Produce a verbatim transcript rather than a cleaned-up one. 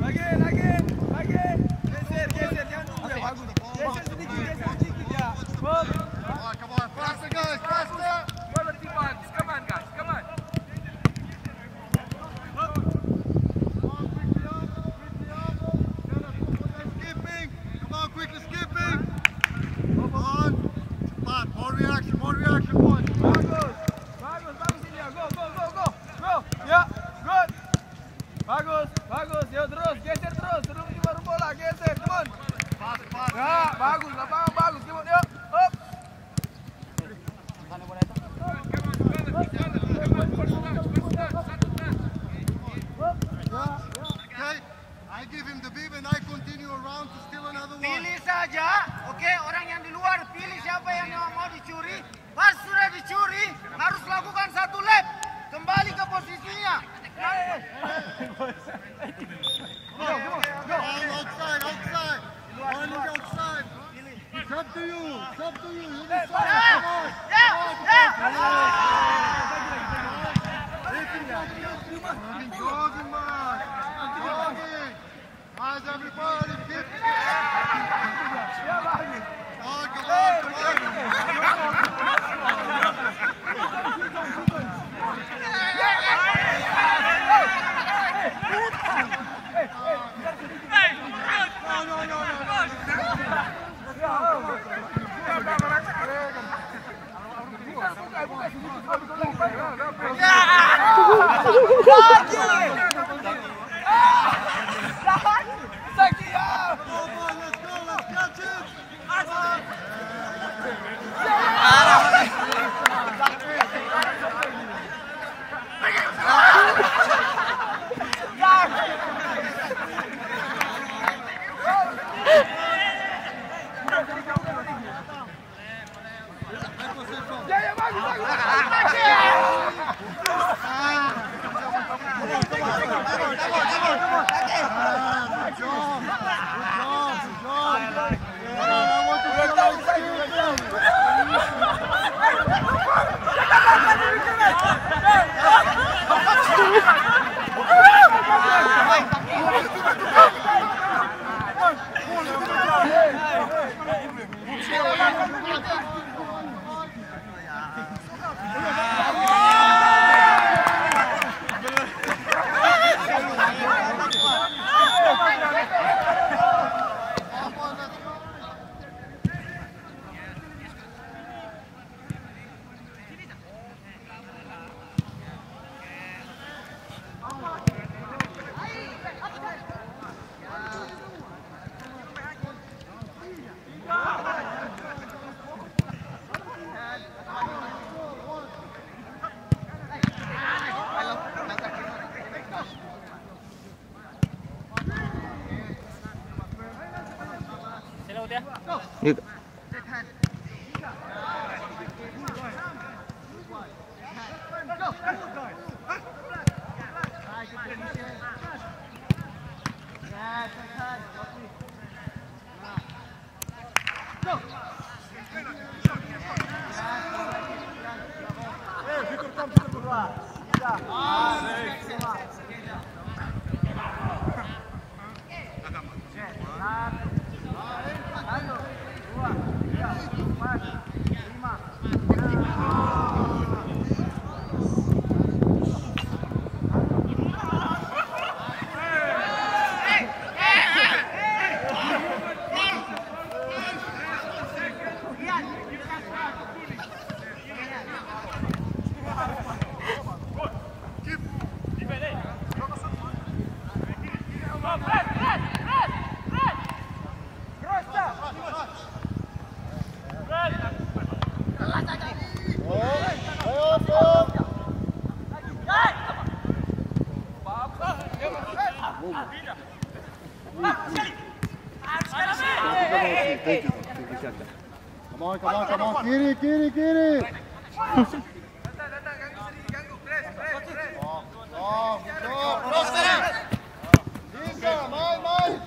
Lagi, lagi, lagi. Geser, geser, jangan nunggu ya, bagus. Geser sedikit, geser sedikit ya. Come on, come on, faster guys, faster. Come on, guys, come on. Skipping. Come on, quickly skipping. Come on. Cepat. More reaction, more reaction, boys. Bagus. Bagus, bagus ini ya. Go, go, go, go. Go. Ya, good. Bagus, bagus. Yo terus, geser terus. Terus di baru bola, geser. Come on. Pas, pas. Ya, bagus. Lapangan bagus. Come on, yo. Up. Okay, I give him the beef and I continue around to steal another one. Pilih saja, oke, orang yang di luar, pilih siapa yang mau dicuri. Pas sudah dicuri, harus lakukan satu lap. Kembali ke posisinya. Go, go, go. Outside, outside. One is outside. It's up to you. It's up to you. You decide. Come on. Come on. Jogging, man. Jogging. How's everybody? Keep, keep. Come on, come on, come on. No, no, no, no. Iya. Come on, come on, come on. Kiri, kiri, kiri. Bisa, main, main.